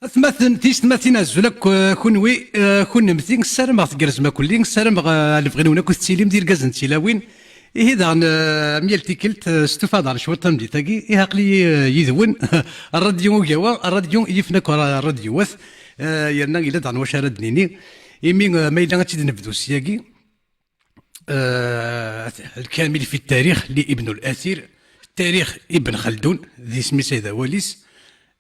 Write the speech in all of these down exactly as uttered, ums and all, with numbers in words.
Atmaten, tiyessetmatin, azul akk, eh, kunwi, eh, kunemti, ssarameɣ tgerrzem akk-lli, ssarameɣ, eh, lebɣi-nwen akk tettilim d irgazen d tilawin. Ihi daɣen, eh, am yal tikkelt, eh, stufaɣ daɣen cwiṭ tameddit-agi, ihi aql-iyi, eh, yid-wen, rradyu ugawa, rradyu yifen akk ra-, rradyuwat, eh, yerna yella daɣen wacu ara d-nini, imi, eh, ma yella ad tt-id-nebdu syagi, eh, الكامل في التاريخ لابن الأثير، التاريخ ابن خلدون, d isem-is ay d awal-is,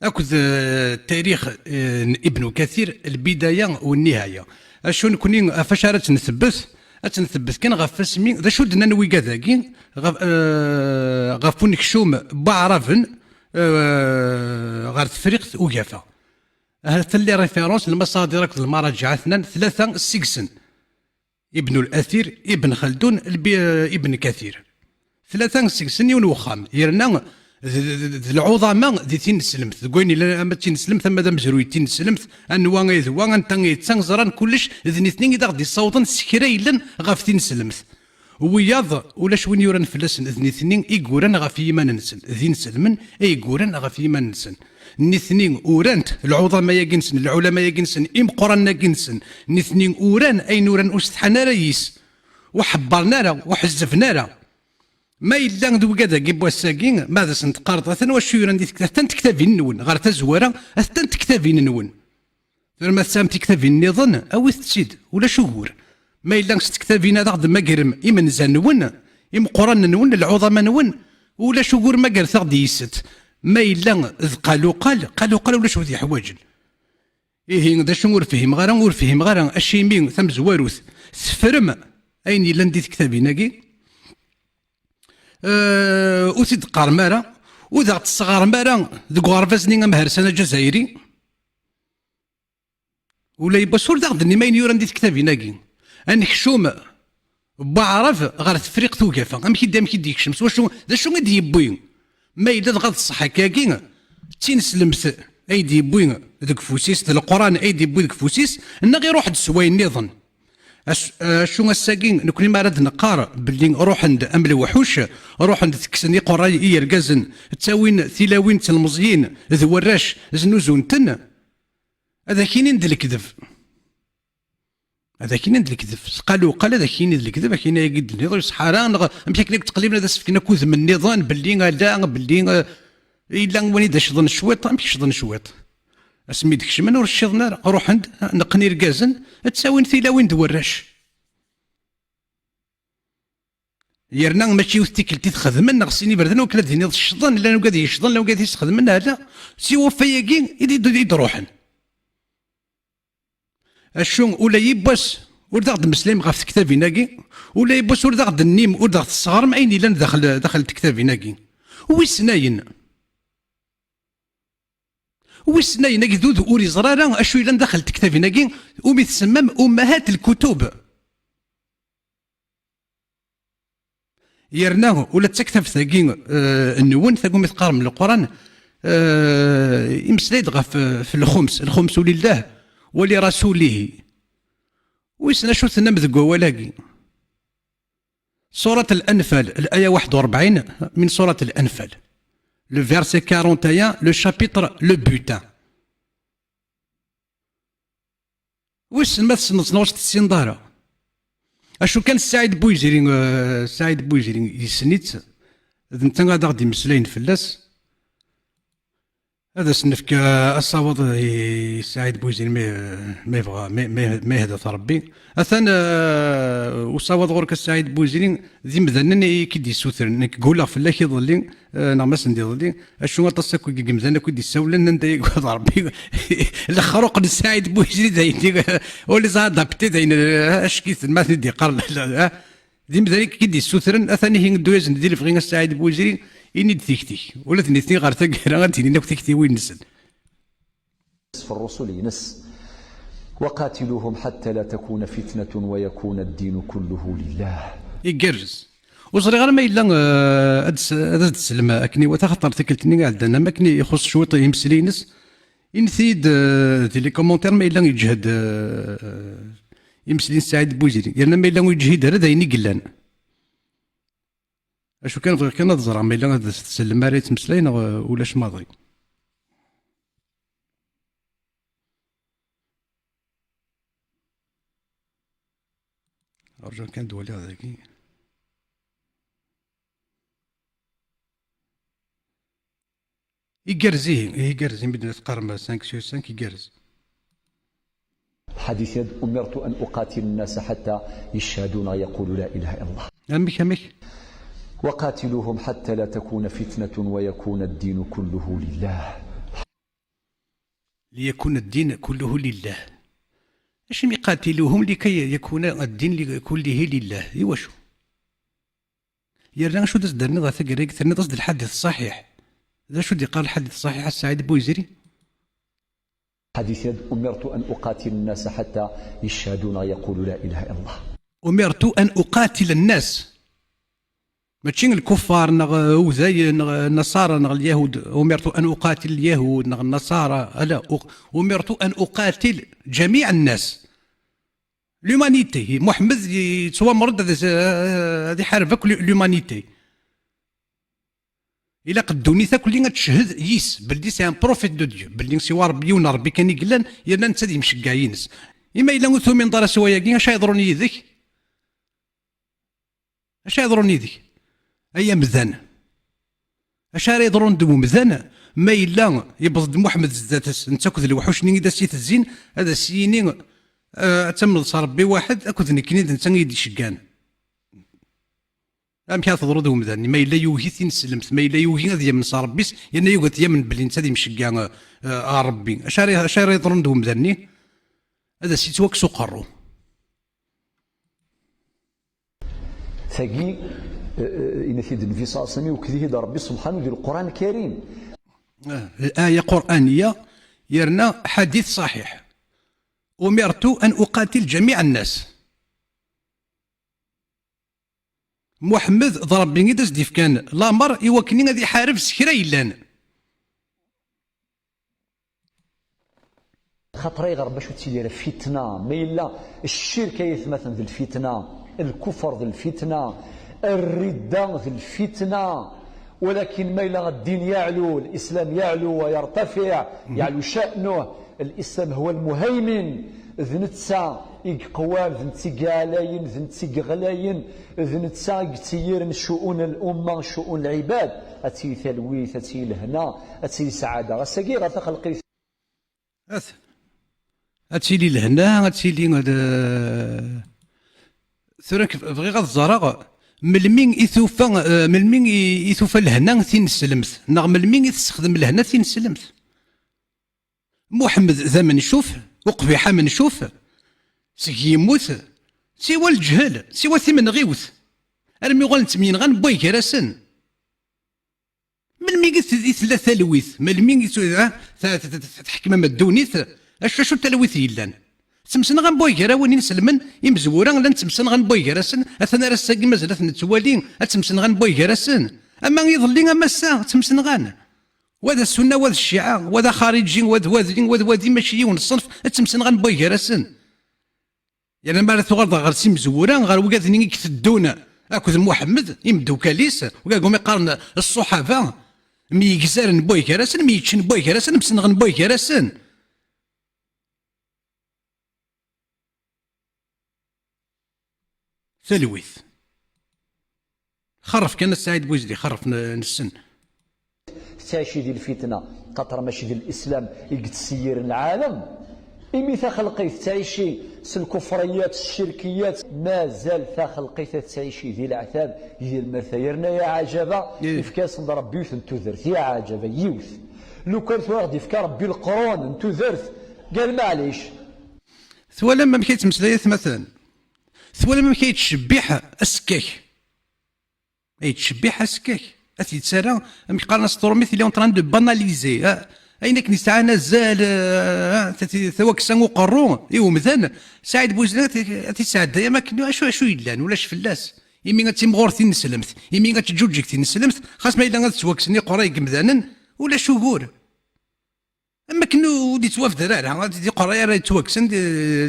akked, eh, التاريخ, eh, n Ibn Kathir, البداية والنهاية. Acu nekni, ɣef wacu ara tt-ntebbet? Ad tt-ntebbet kan ɣef wasmi, d acu d-nnan wigad-agi, ɣef, eh, ɣef unekcum n waɛraben, eh, ɣer Tefriqt Ugafa. Ahat les références, lmasadir akked lmaraǧiɛ atnan, tlata seg-sen. Ibn al-Athir, Ibn Khaldun, lbi-, Ibn Kathir. Tlata seg-sen yiwen wexxam. Yerna d, d, d, d lɛuḍama di tineslemt. Deg wayen yellan ama d tineslemt, ama d amezruy n tineslemt, anwa ay d wa, anta ay d ta, ẓran kullec, d nitni i d aɣ-d-yessawḍen s kra yellan ɣef tineslemt. Wiyaḍ, ulac win yuran fell-asen, d nitni i yuran ɣef yiman-nsen, d inselmen ay yuran ɣef yiman-nsen. Nitni uran-t, lɛuḍama-agi-nsen, lɛulama-agi-nsen, imeqqranen-agi-nsen, nitni uran ayen uran ur setḥan ara yis, ur ḥebbren ara, ur ḥezzben ara. Ma yella d wigad-agi n wass-agi, ma ad asen-teqqareḍ, atan wacu yuran di tekta-, atan tektabin-nwen, ɣer tazwara, atan tektabin-nwen. Tura ma tesɛam tiktabin nniḍen, awit-tt-id, ulac ugur. Ma yella s tektabin ad aɣ-d-tmagrem imenza-nwen, imeqqranen-nwen, lɛuḍama-nwen, ulac ugur, magret-aɣ-d yis-s. Ma yella d qaluqal, qaluqal ulac wid yeḥwaǧen. Ihi, d acu ur fhimeɣ ara, ur fhimeɣ ara acimi tamezwarut teffrem ayen yellan di tektabin-agi, eh, ur t-id-teqqarem ara, ur d aɣ-tesseɣrem ara deg uɣerbaz-nni amhersan aǧazayri. Ula yiwwas ur d aɣ-d-tennim ayen yuran di tektabin-agi. Anekcum n waɛrab ɣer Tefriqt Ugafa. Amek i d-, amek i d-yekcem? S wacu, d acu i d-yewwi? Ma yella dɣa d ṣṣeḥ akkagi, d tineslemt ay d-yewwi deg ufus-is, d Leqran ay d-yewwi deg ufus-is, neɣ iruḥ-d s wayen nniḍen? Ac-, acu ass-agi, nekni mi ara d-neqqar belli ruḥen-d am lewḥuc, ruḥen-d tekksen iqerray i yergazen, ttawin tilawin d telmeẓyin d warrac, znuzun-ten, ad ak-inin d lekdeb. Ad ak-inin d lekdeb. Sqal uqal ad ak-yini d lekdeb, ad ak-yini ayagi d-nniḍ ur yṣeḥḥa ara, neɣ amek akken akk ttqelliben ad as-fken akk udem nniḍen, belli ala, belli, eh, yella win i d-acḍen cwiṭ, amek cḍen cwiṭ? Asmi d-kecmen ur cciḍen ara, ruḥen-d, neqqen irgazen, ad ttawin tilawin d warrac. Yerna mačči yiwet tikkelt i t-xedmen, neɣ sin iberdan, akken ad d-tiniḍ ccḍen, llan wigad yecḍen, llan wigad i s-xedmen, ala, si wafay-agi i d-, i d-, i d-ruḥen. Acu, ula yiwwas ur d aɣ-d-meslayem ɣef tektabin-agi, ula yiwwas ur d aɣ-d-tennim, ur d aɣ-tesseɣrem ayen yellan daxel, daxel tektabin-agi. Wissen ayen? Wissen ayen agdud ur iẓra ara acu yellan daxel tektabin-agi, umi tsemmam ummahat lkutub? Yerna ula d taktabt-agi, eh, nwen, tagumi teqqarem Leqran, eh, imeslay-d ɣef, eh, f lxums, lxumsu lillah wa li rasulihi. Wissen acu tennam deg wawal-agi? Surat Al-Anfal, الآية واحد وأربعين من سورة الأنفال. Le verset quarante et un, le chapitre, le butin. Wissen ma tessneḍ-tt neɣ ur tt-tessineḍ ara. Acu kan Saɛid Buyziri, eh, Saɛid Buyziri yessen-itt, d netta ad aɣ-d-imeslayen fell-as. Ad as-nefk, eh, asawaḍ i Saɛid Buyziri, ma, ma yebɣa, ma, ma, ma yehda-t Rebbi. Atan, eh, usawaḍ ɣur-k a Saɛid Buyziri, d imdanen i k-id-yessutren. Nekk gguleɣ fell-ak iḍelli, eh, neɣ mass n iḍelli, acu aṭas akk n yimdanen akk i d-issawlen, anda i yewweḍ Rebbi. Lexruq n Saɛid Buyzri d ayen, ur les a adapté d ayen, eh, ackiten ma ten-id-yeqqar, eh, d imdanen i k-id-yessutren, atan ihi ddu-yasen di lebɣi a Saɛid Buyzri, ini-d tikti. Ula d nitni ɣer taggara ad d-inin akk tiktiwin-nsen. في الرسل ينس: وقاتلوهم حتى لا تكون فتنة ويكون الدين كله لله. Igerrez. Ur ẓriɣ ara ma yella, eh, ad s-, ad as-d-tsellem akken iwata, axaṭer tikkelt-nni iɛeddan, am akken ixuṣṣ cwiṭ imesli-ines. Init-iyi-d, eh, di les commentaires ma yella yeǧhed, eh, imesli n Saɛid Buziri. Yerna ma yella ur yeǧhid ara d ayen i yellan. Acu kan bɣiɣ kan ad ẓreɣ ma yella ad as-tsellem ara yettmeslay neɣ, eh, ulac maḍi. Rǧu kan ad waliɣ dagi. Igerrez ihi, ihi igerrez, imi d-teqqarem cinq sur cinq, igerrez. Ḥadit-ad: أمرت أن أقاتل الناس حتى يشهدوا neɣ يقولوا لا إله إلا الله. Amek, amek? وقاتلوهم حتى لا تكون فتنة ويكون الدين كله لله. ليكون الدين كله لله. Acimi قاتلوهم لكي يكون الدين كله لله؟ Iwacu? Yerna acu d as-d-terniḍ ɣer taggara-agi, terniḍ-as-d lḥadit ṣṣaḥiḥ. D acu d-yeqqar lḥadit ṣṣaḥiḥ a Ssaɛid Buyzri? Ḥadit-ad: أمرت أن أقاتل الناس حتى يشهدوا neɣ يقولوا لا إله إلا الله. أمرت أن أقاتل الناس. Mačči lkuffar neɣ uday neɣ nnaṣara neɣ lyahud. أمرت أن أقاتل اليهود neɣ النصارى. Ala, أمرت أن أقاتل جميع الناس. L'humanité. Muḥemmed yettwamer-d ad, ad iḥareb akk l'humanité. Ilaq ddunit akk-lli ad teched yis belli c'est un prophète de Dieu, belli siwa Rebbi, yiwen Rebbi kan i yellan, yerna netta d imceggeɛ-ines. Imi yella ur tumineḍ ara s wayagi, acu ara yeḍrun yid-k? Acu ara yeḍrun yid-k, ay amdan? Acu ara yeḍrun d umdan ma yella yewweḍ-d Muḥemmed zdat-s, netta akked lewḥuc-nni i d as-itezzin, ad as-yini, eh, ad tamneḍ s Rebbi waḥed, akked nekkni d netta i yi-d-iceggan? Amek ara teḍru d umdan ma yella yugi tineslemt, ma yella yugi ad yamen s Rebbi-s, yerna yugi ad yamen belli netta d imcegga, eh, eh, ɣer Rebbi? Acu ara, acu ara yeḍrun d umdan-nni? Ad as-yettwakkes uqerru. Tagi, eh, eh, yenna-t-id Nnbi ṣalla Llahu ɛalayhi wa sallam, iwekked-it-id Rebbi subḥanahu di Lqur'an Lkarim. Eh, aya qur'aniya, yerna ḥadit ṣaḥiḥ. أمرت أن أقاتل جميع الناس. Muḥemmed d Rebbi i d as-d-ifkan lamer i wakken ad iḥareb s kra yellan. Xaṭer ayɣer bac ur ttili ara fitna, ma yella ccirk ay atmaten d lfitna, lkufr d lfitna, rridda d lfitna, walakin ma yella ddin yeɛlu, lislam yeɛlu wa yertafiɛ, yeɛlu ca'nuh, lislam huwa lmuhaymin, d netta i yeqwan, d netta i yeɛlayen, d netta i yeɣlayen, d netta i yetteyyiren ccu'un al-umma, ccu'un lɛibad, ad tili talwit, ad tili lehna, ad tili ssaɛada. Ass-agi ɣer taxelqit. At. Ad tili lehna, ad tili, eh, tura k-, bɣiɣ ad ẓreɣ melmi i tufa, eh, melmi i, i tufa lehna tineslemt, neɣ melmi i tessexdem lehna tineslemt? Muḥemmed d amencuf, uqbiḥ amencuf, seg yemmut, siwa leǧhel, siwa timenɣiwt, armi uɣalen ttemyenɣan n way gar-asen. Melmi i t-, i tella talwit? Melmi i t-, ha, t-, t-, t-, tḥekmem ddunit? Acu, acu n talwit yellan? Ttemsenɣan n way gar-awen inselmen, imezwura llan ttemsenɣan n way gar-asen, atan ar ass-agi mazal ad ten-nettwali, ad ttemsenɣan n way gar-asen. Ama iḍelli, ama ass-a, ttemsenɣan. Wa d assunna, wa d cciɛa, wa d axariǧi, wa d wadi, wa d wadi, mačči yiwen ṣṣenf, ad ttemsenɣan n way gar-asen. Yerna mi ara tuɣaleḍ ɣer simezwura, ɣer wigad-nni i iteddun akked Muḥemmed, imeddukal-is, wigad umi qqaren ṣṣuḥaba, myegzaren n way gar-asen, myeččen n way gar-asen, msenɣen n way gar-asen. Talwit. Xerref kan a Saɛid Buzdi, xerref n-, nessen. Tettɛici di lfitna, xaṭer mačči d lislam i yettseyyir lɛalem. Imi taxelqit tettɛici s lkufriyat, s ccirkiyat, mazal taxelqit ad tettɛici di leɛtab, di lmerta. Yerna ya ɛajaba, yefka-yasen-d Rebbi yiwet n tudert, ya ɛajaba, yiwet. Lukan tura ɣ-d-yefka Rebbi leqrun n tudert, gar maɛlic. Twalam amek ay yettmeslay atmaten? Twalam amek ay yettcebbiḥ asekkak? Ay yettcebbiḥ asekkak, ad t-yettarra, amek qqaren s trumit, il est en train de banaliser, ah, ayen akken yesɛan azal, ah, ah, tawaksa uqerru i umdan, Saɛid Buzdi ad t-, ad t-yesɛedday am akken, acu, acu yellan, ulac fell-as. Imi ad timɣur tineslemt, imi ad teǧǧuǧeg tineslemt, xas ma yella ad ttwakksen iqerra deg yimdanen, ulac ugur. Am akken ur d-yettwabder ara, ad d-iqerra ara yettwakksen d,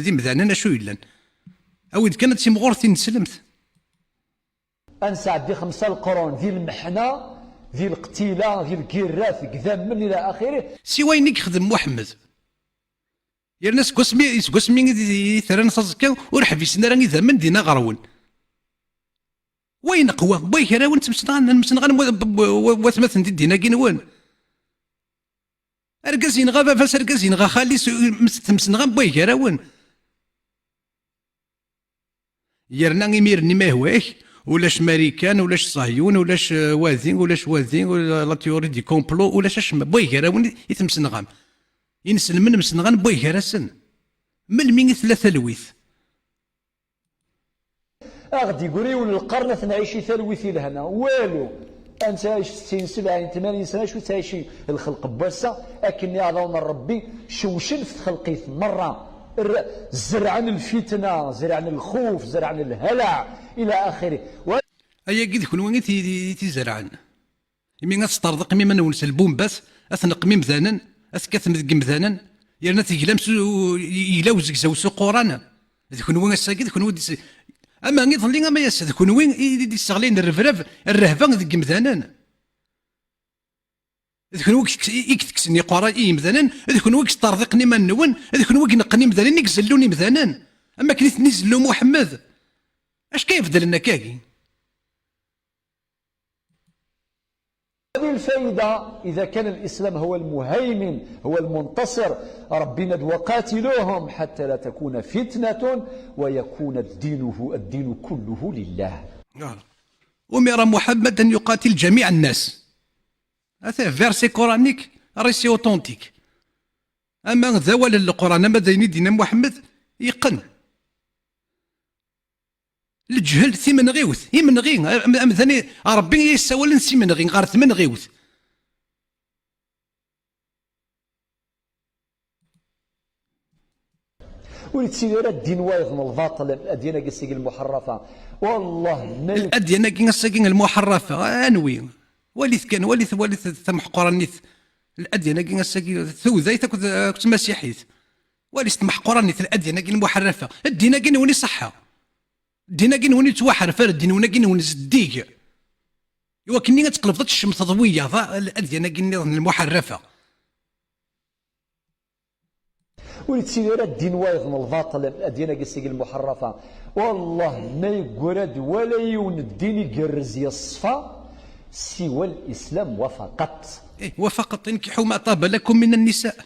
d imdanen acu yellan. Awi-d kan ad timɣur tineslemt. Ad nesɛeddi xemsa leqrun di lmeḥna, di leqtila, di lgirrat, deg idammen, ila axiri. Si wayen i yexdem Muḥemmed. Yerna seg wasmi, seg wasmi i d-, i terran s aẓekka, ur ḥbisen ara idammen d inaɣerwen. Wa ineqwa, wa gar-awen ttemsenɣan, msenɣan wa-, wa-, wa-, watmaten di ddin-agi-nwen. Argaz yenɣa baba-s, argaz yenɣa xali-s, ttemsenɣan wa gar-awen. Yerna imiren-nni ma yehwa-yak, ulac Marikan, ulac Ṣahyun, ulac, eh, wadi, ulac wadi, ula-, la théorie du complot, ulac acemma. Wa gar-awen i temsenɣam. Inselmen msenɣan wa gar-asen. Melmi i tella talwit? A ɣ-d-yeggri yiwen n lqern ad t-nɛic i talwit i lehna. Walu. Ad nettɛic settin, sebɛin, tmanyin sna, acu ttɛicin lxelq n wass-a, akken iɛḍawen n Ṛebbi cewcen f txelqit merra. R-, zerɛen lfitna, zerɛen lxuf, zerɛen lhalaɛ, ila axiri. Wa- Ayagi d kunwi i t-, i t-izerɛen. Imi ad tesṭerḍiqem iman-nwen s lbumbat, ad tneqqem imdanen, ad tekkatem deg imdanen, yerna teglam s u-, yegla uzegzaw s uquran. D kunwi ass-agi, d kunwi i d-, ama iḍelli, ama ass, d kunwi i d-, i d-isseɣlayen rrebrab, rrehba deg imdanen. D kunwi i k-, i k-tekksen iqura i yimdanen, d kunwi i yesṭerḍiqen iman-nwen, d kunwi i ineqqen imdanen, i izellun imdanen. Am akken i ten-izellu Muḥemmed. Acu akka ibeddlen akkagi? هذه الفائدة، إذا كان الإسلام هو المهيمن، هو المنتصر، ربنا: "وقاتلوهم حتى لا تكون فتنة ويكون الدين، الدين كله لله". أمر محمد أن يقاتل جميع الناس. هذا verset coranique, récit authentique. Ama d awal n Leqran, ama d ayen i d-yenna Muḥemmed, yeqqen. Leǧhel, timenɣiwt, imenɣi, am-, amdan i, Ṛebbi i yessawalen s imenɣi ɣer tmenɣiwt. Ur yettili ara ddin wayeḍ n lbaṭel, ladyan-agi ass-agi lmuḥerrafa. Wallah, ma Ladyan-agi ass-agi lmuḥerrafa, anwi? Walit kan, walit, walit tameḥqurannit. Ladyan-agi ass-agi, tudayt akked, akked tmasiḥit. Walit tameḥqurannit, ladyan-agi lmuḥerrafa. Ddin-agi-nwen iṣeḥḥa. Ddin-agi-nwen yettwaḥerf, ar ddin-agi-nwen zeddig. Iwakken ad tqelbeḍ ad tcemteḍ wiyaḍ, a, ladyan-agi nniḍen lmuḥerrafa. Ur yettili ara ddin wayeḍ n lbaṭel, ladyan-agi ass-agi lmuḥerrafa. Wallah, ma yeggra-d wala yiwen ddin igerrez yeṣfa, siwa lislam wa faqat. إيه، وفقط انكحوا ما طاب لكم من النساء.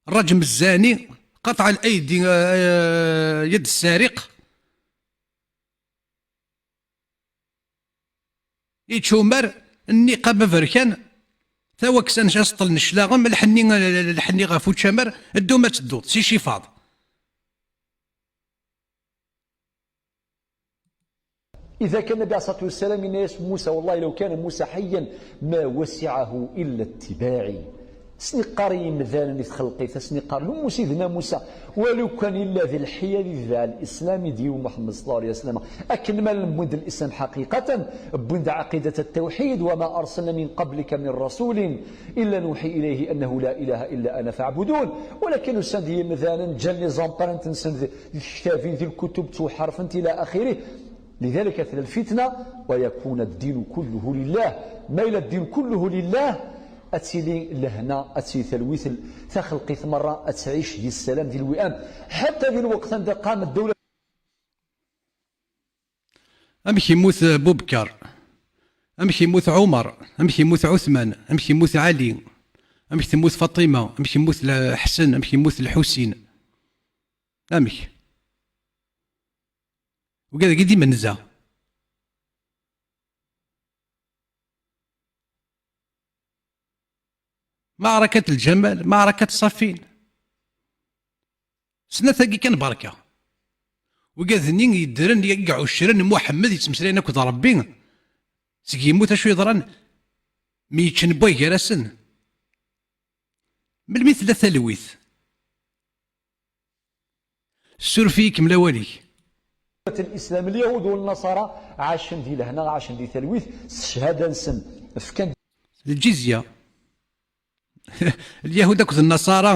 الرجم الزاني، قطع الأيدي، آه، يد السارق. Ičumar, nniqab aberkan, tawaksa n aseṭṭel n cclaɣem, lḥenni, lḥenni ɣef učamar, ddum ad tedduḍ, s icifaḍ. إذا كان النبي عليه الصلاة والسلام إن يسمى موسى، والله لو كان موسى حيا ما وسعه إلا اتباعي. Asmi qqaren yimdanen i txelqit, asmi qqaren, "Lum Sidna Musa, walu kan illa di lḥiya di tbeɛ Lislam i d-yiwi Muḥemmed صلى الله عليه وسلم." Akken ma lmud Lislam ḥaqiqatan, wwin-d ɛaqidat at-tawḥid, "وما أرسلنا من قبلك من رسول إلا نوحي إليه أنه لا إله إلا أنا فاعبدون." Walakin usan-d yimdanen, ǧǧan les empreintes-nsen di, di tektabin, di lkutub, ttwaḥerfen, ila axirih. لذلك تلا الفتنة ويكون الدين كله لله. Ma yella ddin كله لله, ad tili lehna, ad tili talwit, taxelqit merra ad tɛic di ssalam, di lwi'am. Ḥatta di lweqt anda qam ddawla. Amek yemmut Bubekar? Amek yemmut Ɛumer? Amek yemmut Ɛutman? Amek yemmut Ɛli? Amek temmut Faṭima? Amek yemmut L-, Ḥsen? Amek yemmut Lḥusin? Amek? Wigad-agi d imenza. Maɛrakat Lǧamal, maɛrakat Ṣafin. Snat-agi kan berka. Wigad-nni yeddren, i iɛuccren Muḥemmed, yettmeslayen akked Ṛebbi, seg yemmut acu yeḍran, mi yeččen wway gar-asen. Melmi tella talwit? Ssuref-iyi, kemmel awal-ik. Lislam, Lyahud u Nnaṣara ɛacen di lehna, ɛacen di talwit, s cchada-nsen, fkan. Lǧizya. Lyahud akked Nnaṣara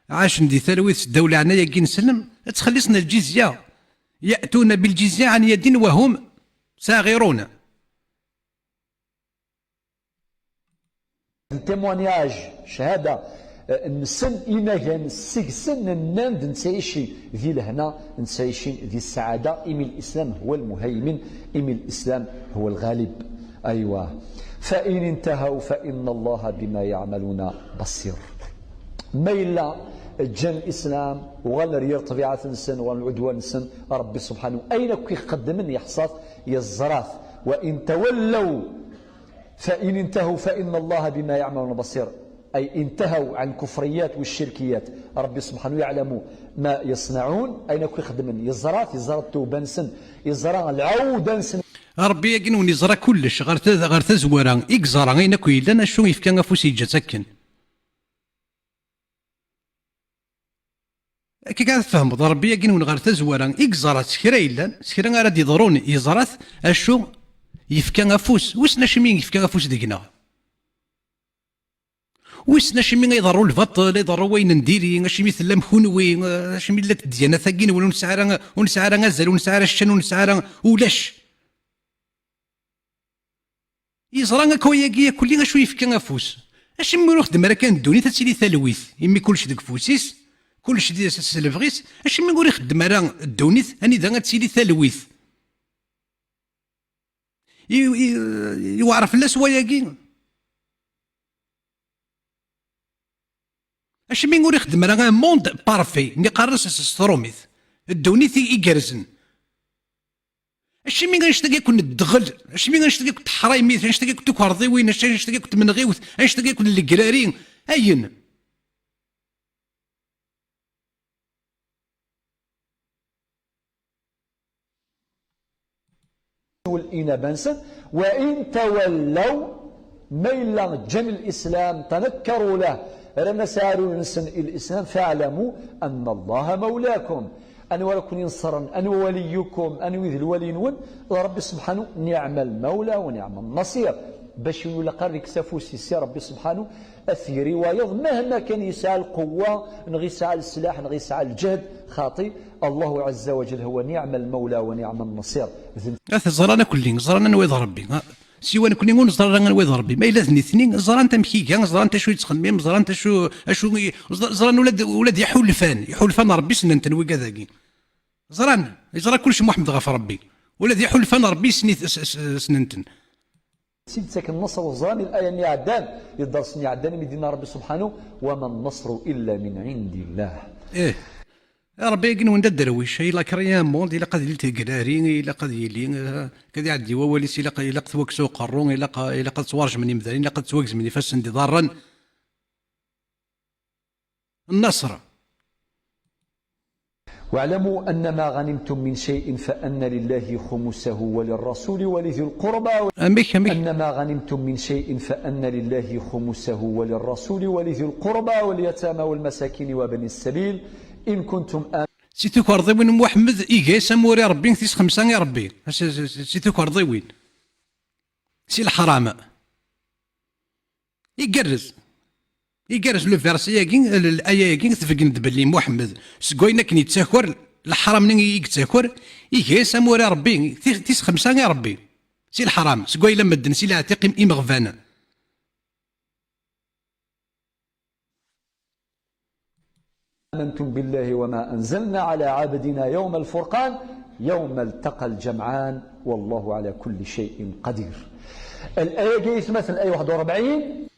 ɛacen di talwit s ddaw leɛnaya-agi-nsen, ttxelliṣen lǧizya. يأتون بالجزية عن يد وهم صاغرون. Témoignage, cchada, Nsen inagan seg-sen, nnan-d nettɛici di lehna, nettɛici di ssaɛada, imi l'islam huwa lmuhaymin, imi l'islam huwa lɣalib. Aywa. Fa in intahaw fa inna Allaha bima yaɛmaluna basir. Ma yella ǧǧan l'islam, uɣalen ar yir ṭṭbiɛat-nsen, uɣalen lɛudwan-nsen, Ṛebbi subḥanahu, ayen akk i xeddmen yeḥṣa-t, yeẓra-t. Wa in tawallaw, fa in intahaw fa inna Allaha bima yaɛmaluna basir. Ay intahaw ɛan kufriyat wa ccirkiyat. Ṛebbi subḥanahu yaɛlamu ma yaṣnaɛun, ayen akk i xeddmen, yeẓra-t, yeẓra ṭṭuba-nsen, yeẓra lɛawda-nsen. Ṛebbi-agi-nwen yeẓra kullec, ɣer ta-, ɣer tazwara i yeẓra ayen akk yellan, acu yefka afus yeǧǧa-tt akken. Akka ara tfehmeḍ, Ṛebbi-agi-nwen ɣer tazwara i yeẓra s kra yellan, s kra ara d-yeḍrun, yeẓra-t, acu yefka afus. Wissen acimi yefka afus deg-neɣ? Wissen acimi ay iḍerru lbaṭel, ay iḍerru wayen n diri, acimi tellam kunwi, acimi llant ddyanat-agi-nwen, ur nesɛi ara, ur nesɛi ara azal, ur nesɛi ara ccan, ur nesɛi ara ulac? Yeẓra akk wayagi akk-nni acu yefka afus. Acimi ur ixeddem ara kan ddunit ad tili talwit, imi kullec deg ufus-is, kullec di, s, s lebɣi-s, acimi ur ixeddem ara ddunit anida ad tili talwit? I, i, iweɛer fell-as wayagi? Acimi ur ixeddem ara un monde parfait, nni qqaren-as s, s trumit, ddunit i, igerrzen? Acimi annect-agi akk n ddɣel, acimi annect-agi akk n teḥṛaymin, annect-agi akk n tukerḍiwin, annect-agi akk n tmenɣiwt, annect-agi akk n legrari, ayen? Inaba-nsen, wa in tawallaw, ma yella ǧǧan l'islam, tanakkaru lah, rran asaɛrur-nsen i l'islam, fa'lamu anna Allaha mawlakum. Anwa ara ken-inṣren? Anwa waliyukum? Anwa i d lwali-nwen? D Ṛebbi subḥanahu, niɛma lmawla wa niɛma nnaṣir. Bac ur ilaq ara ad yekkes afus-is si Ṛebbi subḥanahu, ad t-yerr i wayeḍ, mahma kan yesɛa lqewwa, neɣ yesɛa leslaḥ, neɣ yesɛa lǧehd, xaṭi, Allahu ɛezza wa jal huwa niɛma lmawla wa niɛma nnaṣir. D At ẓran akk-nni, ẓran anwa i d Ṛebbi. Ha, siwa nekni ur neẓri ara anwa i d Ṛebbi. Ma yella d nitni, ẓrant amek iga, ẓrant acu yettxemmim, ẓrant acu, acu i, ẓ-, ẓran ula d, ula d iḥulfan, iḥulfan n Ṛebbi ssnen-ten wigad-agi. Ẓran, yeẓra kullec Muḥemmed ɣef Ṛebbi. Ula d iḥulfan n Ṛebbi ssnen-, s-, s-, ssnen-ten. Si d-ttaken nnṣer, ẓran i laya-nni iɛeddan, i ddersen iɛeddan, imi d-yenna Ṛebbi subḥanahu, wa ma nnṣru illa min ɛindi llah. Ih. Ṛebbi-agi-nwen d aderwic, il a créé un monde, ilaq ad yili tegrari, ilaq ad yili, eh, ad iɛeddi wawal-is, ilaq, ilaq ad twakes uqerru, ilaq, ilaq ad ttwarejmen imdanen, ilaq ad ttwagezmen ifassen d iḍarren. Nnṣer. واعلموا أن ما غنمتم من شيء فأن لله خمسه وللرسول ولذي القربى. Amek, amek? أن ما غنمتم من شيء فأن لله خمسه وللرسول ولذي القربى واليتامى والمساكين وابن السبيل إن كنتم آمنين. Si tukerḍiwin n Muḥemmed, iga-yas amur i Ṛebbi, tis xemsa i Ṛebbi. Si, si, si, si tukerḍiwin. Si leḥram. Igerrez. Igerrez le verset-agi, l-, l-aya-agi tbeggen-d belli Muḥemmed, seg wayen akken yettaker, leḥram-nni i yettaker, iga-yas amur i Ṛebbi, ti-, tis xemsa i Ṛebbi. Si leḥram, seg wayen la medden, si leɛtiq im-, imeɣban. آمنتم بالله وما أنزلنا على عبدنا يوم الفرقان يوم التقى الجمعان والله على كل شيء قدير. الآية جاية مثل الآية واحد وأربعين.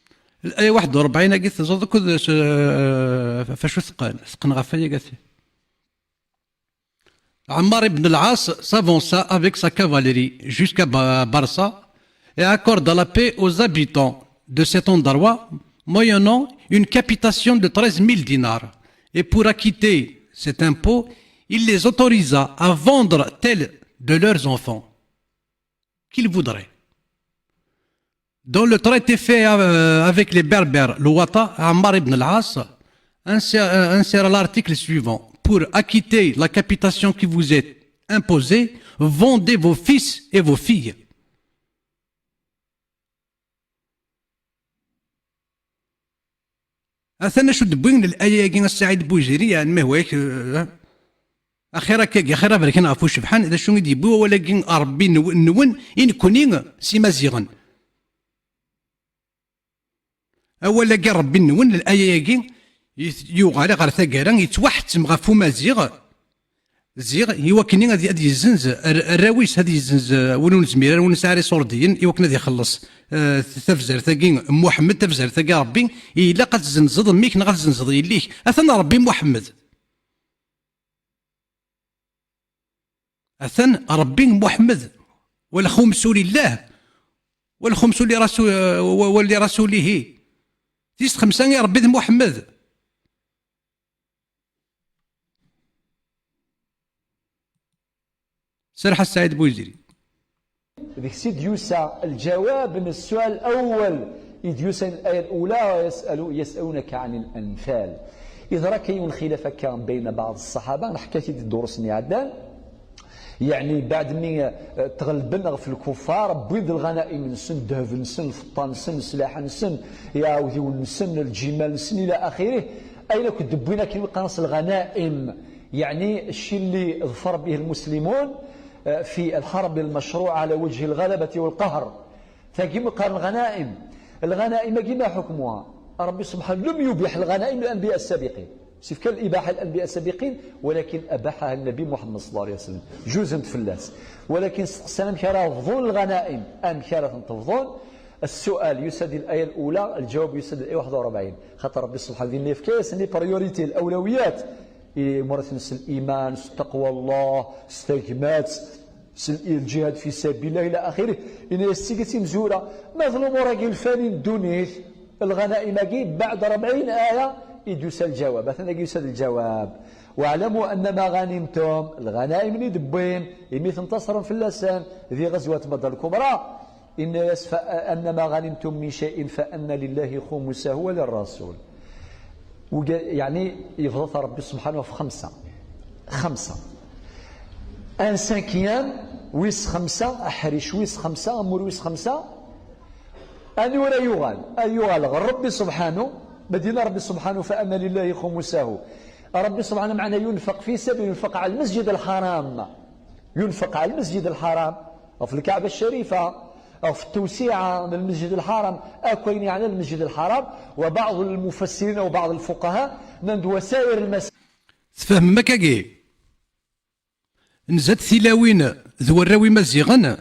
الآية واحد وأربعين أجي تزود كذا س-، فشو ثقل؟ ثقل غفاية قالت. Ammar ibn al-As s'avança avec sa cavalerie jusqu'à Ba-, Barça et accorda la paix aux habitants de cet endroit, moyennant une capitation de treize mille dinars. Et pour acquitter cet impôt, il les autorisa à vendre tel de leurs enfants qu'ils voudraient. Dans le traité fait, euh, avec les Berbères, le Wata, Ammar ibn al-As insère, euh, insère l'article suivant. Pour acquitter la capitation qui vous est imposée, vendez vos fils et vos filles. Atan acu d-wwin laya-agi a Saɛid Bujiri, yeɛni ma hwayak, eh, axir akkagi, axir aberkan ɣef ucebḥan, d acu i d-yewwi wawal-agi n Ṛebbi nw-, nwen, i nekni s Imaziɣen. Awal-agi n Ṛebbi nwen, laya-agi, Yet-, yuɣal ɣer taggara, yettwaḥettem ɣef umaziɣ, ziɣ, i wakken ad, ad yezzenz ar-, arraw-is, ad yezzenz, eh, win ur nezmir ara, win nesɛa ara iṣurdiyen, i wakken ad ixelleṣ, eh, tabzert-agi n Muḥemmed, tabzert-agi n Ṛebbi. Ilaq ad tzenzeḍ mmi-k neɣ ad tzenzeḍ yelli-k. Atan Ṛebbi Muḥemmed. Atan Ṛebbi Muḥemmed, walxumsu lillah, walxumsu li rasu-, wa-, wa-, li rasulihi. Tis xemsa i Ṛebbi d Muḥemmed. Serḥ a Saɛid Buyzri. Deg-s i d-yusa lǧawab n ssual awwal i d-yusan, الآية الأولى: يسألو-، يسألونك عن الأنفال. Yeḍra kan yiwen lxilaf akka bayna baɛḍ ṣṣaḥaba, neḥka-t-id deg ddurs-nni iɛeddan. Yeɛni, baɛd mi, eh, tɣelben ɣef lkuffar, wwin-d lɣanaim-nsen, ddheb-nsen, lfeṭṭa-nsen, sslaḥ-nsen, iɛawdiwen-nsen, lǧimal-nsen, ila axirih. Ayen akk d-wwin akken qqaren-as lɣanaim, yeɛni cci lli ḍfer bih lmuslimun, eh, fi lḥarb lmacruɛa ɛala wajhi lɣalabati walqahr. Tagi mi qqaren lɣanaim, lɣanaim-agi ma ḥukmuha? Ṛebbi subḥanahu لم يبح الغنائم للأنبياء السابقين. Sif kan ibaḥa الأنبياء السابقين, walakin abaḥaha Nnabi Muḥemmed ṣalla Llahu ɛalayhi wa sallam. Juzent fell-as. Walakin steqsan amek ara bḍun lɣanaim, amek ara tent-bḍun? السؤال يسأل الآية الأولى، الجواب يسأل الآية واحد وأربعين. Xaṭer Ṛebbi subḥanahu dinna yefka-yasen les priorités, الأولويات. I murat-nsen s liman, s taqwa Allah, s tagmat, s lǧihad fi sabilillah ila axirih. Ini-as d tidet imezwura. Ma d lumuṛ-agi lfani n ddunit, lɣanaim-agi, baɛd rebɛin aya i d-yusa lǧawab. Atan dagi yusa-d lǧawab. واعلموا أن ما غنمتم, lɣanaim-nni d-wwin, imi tentasrem fell-asen di ɣazwat Badr Lkubra, Inna-yas, فأن ما غنمتم من شيء فأن لله خمسه وللرسول. Uga-, yeɛni, yebḍa-t Ṛebbi subḥanahu ɣef xemsa. Xemsa. Un cinquième, wis xemsa, aḥric wis xemsa, amur wis xemsa. Anwa ara yuɣal? Ad yuɣal ɣer Ṛebbi subḥanahu, ma d-yenna Ṛebbi subḥanahu, فأن لله خمسه. Ṛebbi subḥanahu, meɛna ينفق في سبيل، ينفق على المسجد الحرام. ينفق على المسجد الحرام، ɣef lkaɛba ccarifa, ɣef ttewsiɛa n lmesjid lḥaram, akk ayen yeɛnan lmesjid lḥaram, وبعض المفسرين وبعض الفقهاء nnan-d وسائر المساجد. Tfehmem akkagi? Nzant tilawin d warraw imaziɣen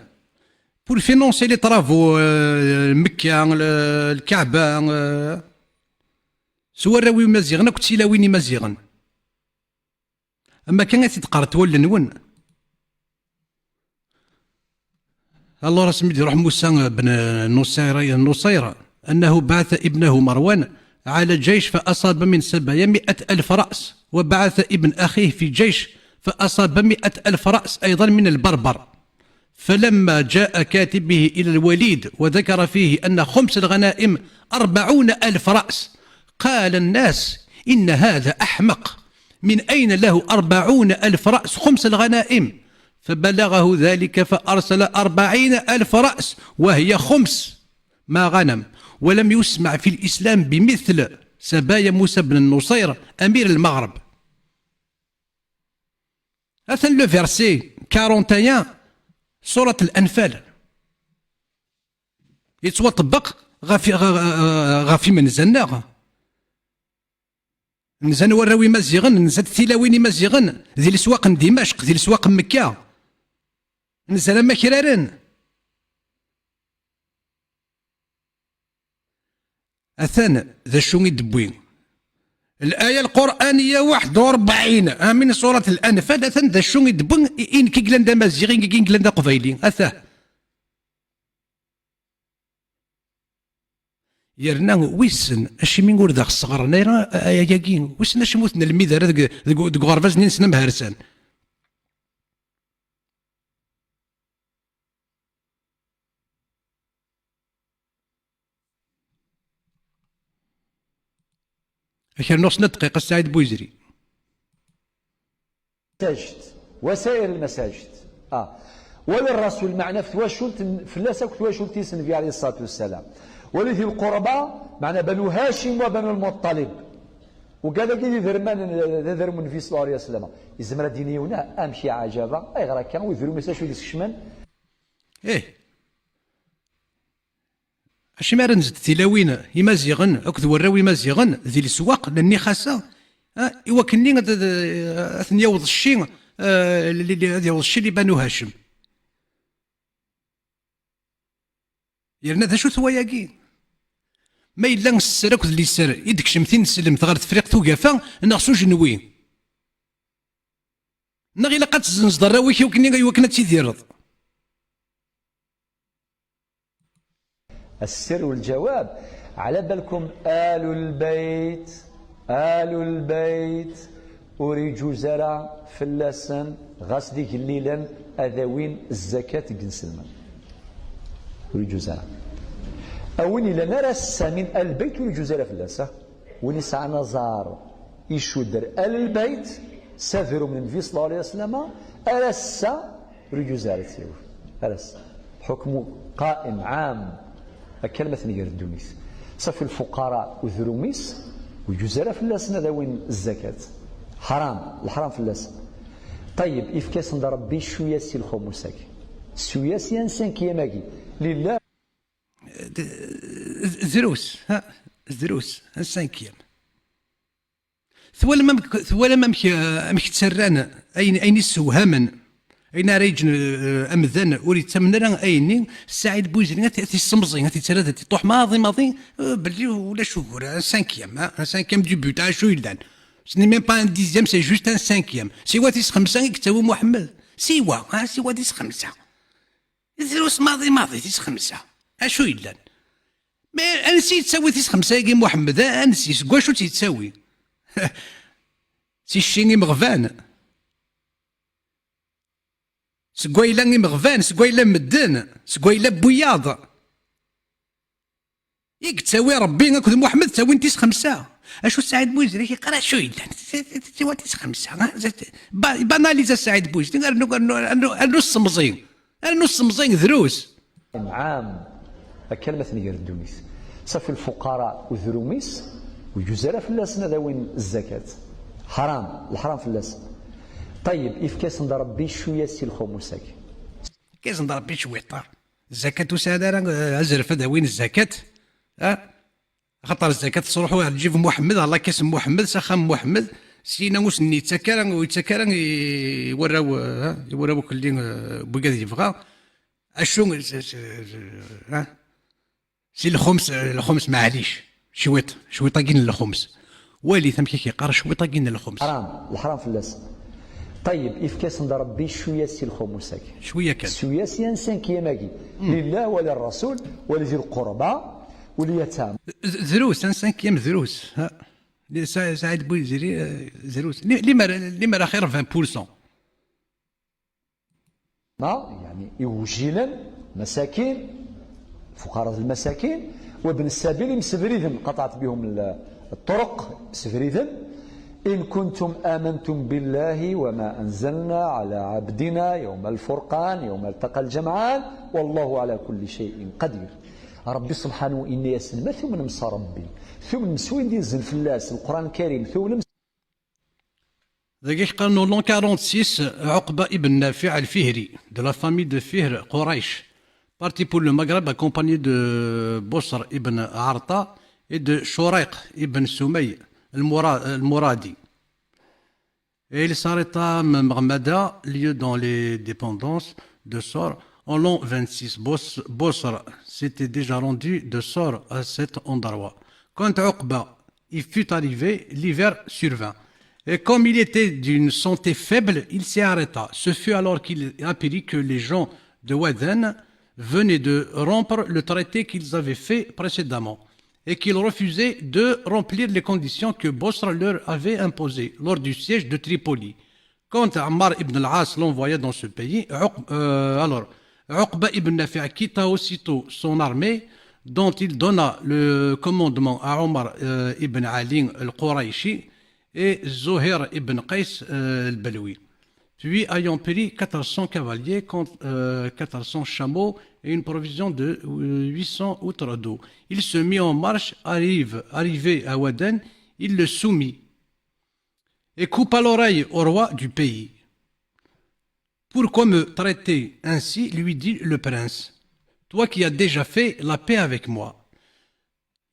pour financer les travaux, euh, Mekka, le-, Lkaɛba, euh, s warraw imaziɣen akked tilawin imaziɣen. Am akka i t-id-qqarent wallen-nwen. Alors, asmi d-iruḥ Musa ben Nusayr, Nusayr, أنه بعث ابنه مروان على جيش فأصاب من سبايا مئة ألف رأس، وبعث ابن أخيه في جيش فأصاب مئة ألف رأس أيضا من البربر. فلما جاء كاتبه إلى الوليد وذكر فيه أن خمس الغنائم أربعون ألف رأس، قال الناس: إن هذا أحمق، من أين له أربعون ألف رأس خمس الغنائم؟ فبلغه ذلك فأرسل أربعين ألف رأس وهي خمس ما غنم، ولم يسمع في الإسلام بمثل سبايا موسى بن النصير أمير المغرب. Atan le verset quarante et un, surat Al-Anfal. Yettwaṭebbeq ɣef, ɣ-, ɣ-, ɣef imenza-nneɣ. Nzan warraw imaziɣen, nzant tilawin imaziɣen, di leswaq n Dimacq, di leswaq n Mekka. Nzan am akraren. Atan d acu i d-tewwi الآية القرآنية واحد وأربعين, amin, surat Al-Anfal, atan d acu i d-tewwi i, i nekk i yellan d amaziɣ, i nekk i yellan d aqbayli. Atah. Yerna wissen acimi ur d aɣ-sseɣren ara ayagi, wissen acimi ur t-nelmid ara deg, deg, deg uɣerbaz-nni-nsen amharsan. Ak rnuɣ snat dqiqa, Saɛid Buyzri. المساجد، وسائر المساجد. آه. وللرسول, meɛna ɣef twacult n, fell-as akk twacult-is Nnbi عليه الصلاة والسلام. ولذي القربى, meɛna Banu Hacim wa Banu Lmuṭṭalib. Ugad-agi d iderman n, d aderm n Nnbi صلى الله عليه وسلم. Yezmer ad d-yini yiwen, ah, amek iɛǧaba, ayɣer akka, ur idrum-is acu i d-iskecmen? Ih. Acimi ara nezd tilawin imaziɣen akked warraw imaziɣen di leswaq n Nixasa, ah, i wakken-nni ad, ad, ad ten-yaweḍ cci, ah, li, li, ad yaweḍ cci li Banu Hacem? Yerna d acu-t wayagi? Ma yella sser akked liser i d-kecmet ineslemt ɣer Tefriqt Ugafa neɣ s ujenwi? Neɣ ilaq ad tezzenzeḍ arraw-ik i wakken, i wakken ad tidireḍ? السر والجواب على بالكم آل البيت، آل البيت ur iǧuz ara fell-asen, ɣas d igellilen, ad awin zzakat deg inselmen. Ur iǧuz ara. A win ilan ar ass-a min al-bayt ur iǧuz ara fell-as, ah. Win isɛan aẓar icudder al-bayt s adrum n Nnbi صلى الله عليه وسلم, ar ass-a ur iǧuz ara ad t-yawi. Ar ass-a. Lḥukmu qa'im, ɛam. Akka alamma tenger ddunit. Safi lfuqara udrum-is, ur iǧuz ara fell-asen ad awin zzakat. Ḥaram, leḥram fell-asen. Ṭayyeb, ifka-yasen-d Ṛebbi cwiya si lxumus-agi. Cwiya si un cinquième-agi. Lillah. D-, d-, drus, ha? Drus, un cinquième. Twalam amek, twalam amek, eh, amek ttarran ayen, ayen issewhamen, ayen ara yeǧǧen, eh, amdan ur yettamen ara ayenni, Saɛid Buzri ad t-, ad t-issemẓi, ad t-yettarra d ṭuḥ maḍi maḍi, eh, belli ulac ugur, un cinquième, ha? Un cinquième du but, acu yellan? Ce n'est même pas un dixième, c'est juste un cinquième. Siwa tis xemsa i yettawi Muḥemmed. Siwa, ha? Siwa tis xemsa. Drus maḍi maḍi, tis xemsa. Acu yellan? Mais ansi yettawi tis xemsa-agi Muḥemmed? Ansi? Seg wacu tt-yettawi? Si cci imeɣban. Seg wayla imeɣban, seg wayla medden, seg wayla n wiyaḍ. I yettawi Ṛebbi akked Muḥemmed ttawin tis xemsa. Acu Saɛid Buzri i yeqqar acu yellan? Siwa tis xemsa, ha? Ba-, banaliza Saɛid Buzri, rnu, rnu, rnu, rnu ssemẓi. Rnu ssemẓi drus. عام. Akka alamma tenger ddunit. Safi lfuqara udrum-is, ur iǧuz ara fell-asen ad awin zzakat. Ḥaram, leḥram fell-asen. Ṭayyeb, ifka-yasen-d Ṛebbi cwiya si lxumus-agi. Ifka-yasen-d Ṛebbi cwiṭa. Zzakat ur sɛin ara, eh, azref ad awin zzakat. Ah? Axaṭer zzakat tesruḥu ɣer lǧib n Muḥemmed, ɣer lakis n Muḥemmed, s axxam n Muḥemmed, syin ur sen-yettak ara, ur yettak ara i warraw, eh, i warraw ukelli, eh, n wigad yebɣa. Acu, s-, s-, s-, ah? Si lxums, lxums, maɛlic. Cwiṭ, cwiṭ-agi n lxums. Walit amek i k-yeqqar cwiṭ-agi n lxums. Ḥaram, leḥram fell-as. Ṭayyeb, ifka-yasen-d Ṛebbi cwiya si lxumus-agi. Cwiya kan. Cwiya si un cinquième-agi. Lillah wa lirrasul wa li zi lqurba wa li yatama. D-, drus, un cinquième drus. Ha. Li-, Sa-, Saɛid Buziri, eh, drus. Li-, limer, limer axir vingt pour cent. Ma, يعني, iwjilen, masakin, fuqara d lmasakin, وابن السبيل, imsebriden, قطعت بهم ال-, الطرق, imsebriden. إن كنتم آمنتم بالله وما أنزلنا على عبدنا يوم الفرقان يوم التقى الجمعان والله على كل شيء قدير. Ṛebbi subḥanahu yenna-yasen, ma tumnem s Ṛebbi, tumnem s win d-yuzzel fell-as, Lqur'an Lkarim, tumnem Dagi qqaren au l'an quarante-six, Uqba ibn Nafi' al-Fihri, de la famille de Fihr Quraysh, partit pour le Maghreb accompagné de Busr ibn Arta et de Shurayq ibn Sumay al-Mura-, al-Muradi. Et il s'arrêta à Maghmada, lieu dont les dépendances de Sor. En l'an vingt-six, Bos-, Bosr s'était déjà rendu de Sor à cet endroit. Quand Uqba y fut arrivé, l'hiver survint. Et comme il était d'une santé faible, il s'y arrêta. Ce fut alors qu'il apprit que les gens de Waden venaient de rompre le traité qu'ils avaient fait précédemment et qu'ils refusaient de remplir les conditions que Bosr leur avait imposées lors du siège de Tripoli. Quand Ammar ibn al-As l'envoya dans ce pays, Uq-, euh, alors, Uqba ibn Nafi' quitta aussitôt son armée, dont il donna le commandement à Omar, euh, ibn Ali al-Qurayshi et Zuhair ibn Qays, euh, al-Balwi. Puis, ayant pris quatre cents cavaliers, contre, euh, quatre cents chameaux et une provision de, euh, huit cents outres d'eau, il se mit en marche, arrive, arrivé à Waden, il le soumit et coupa l'oreille au roi du pays. Pourquoi me traiter ainsi, lui dit le prince, toi qui as déjà fait la paix avec moi?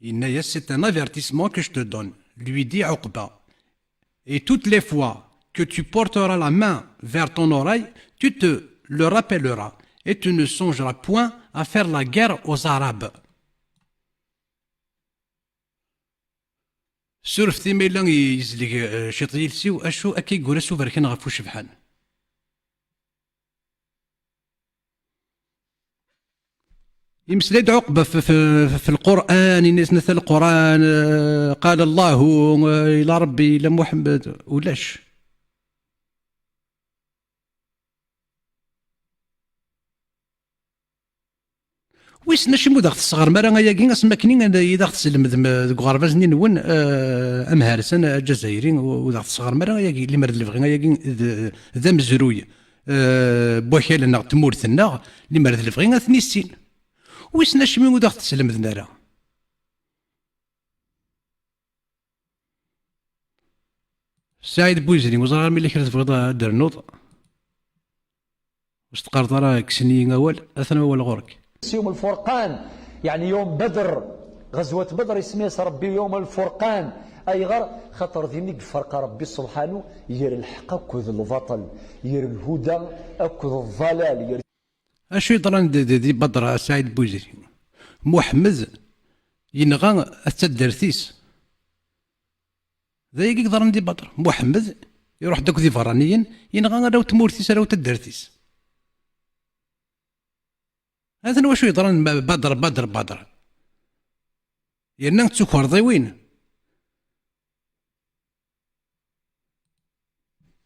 Yenna-yas, c'est un avertissement que je te donne, lui dit Uqba. Et toutes les fois que tu porteras la main vers ton oreille, tu te le rappelleras et tu ne songeras point à faire la guerre aux Arabes. Surfet-iyi ma yella yezleg, eh, ciṭ yiles-iw, acu akka i yura s uberkan ɣef ucebḥan. Imeslay-d Ɛuqba f, f, f, f Lqur'an, ini-as nata Lqur'an, eh, qal Allahu, eh, ila Rebbi, ila Muḥemmed, ulac. Wissen acimi ur d aɣ-tesseɣrem ara ayagi, asmi akken i d aɣ-teslemdem deg uɣerbaz-nni-nwen, eh, amharsan aǧazayri, ur d aɣ-tesseɣrem ara ayagi, limer d lebɣi ayagi d, d amezruy, eh, n wakal-nneɣ, n tmurt-nneɣ, limer d lebɣi ad t-nissin. Wissen acimi ur d aɣ-t-slemden ara? Saɛid Buzri, ur ẓriɣ ara ma yella kra tebɣiḍ ad d-ternuḍ. Ur s-teqqareḍ ara kksen-iyi awal, atan wawal ɣur-k. Si yum lfurqan, yeɛni yum Badr, ɣezwat Badr, isem-is Rebbi yum lfurqan. Ayɣer? Xaṭer din i iferq Rebbi subḥanu gar lḥeqq akked lbaṭel, gar lhuda akked ḍḍalal, gar Acu yeḍran di, di, di Badr, a Saɛid Buzri? Muḥemmed yenɣa at taddart-is. D ayagi i yeḍran di Badr. Muḥemmed iruḥ-d akked iberraniyen, yenɣa arraw n tmurt-is, arraw n taddart-is. Atan wacu yeḍran ma-, Badr, Badr, Badr. Yerna d tukerḍiwin.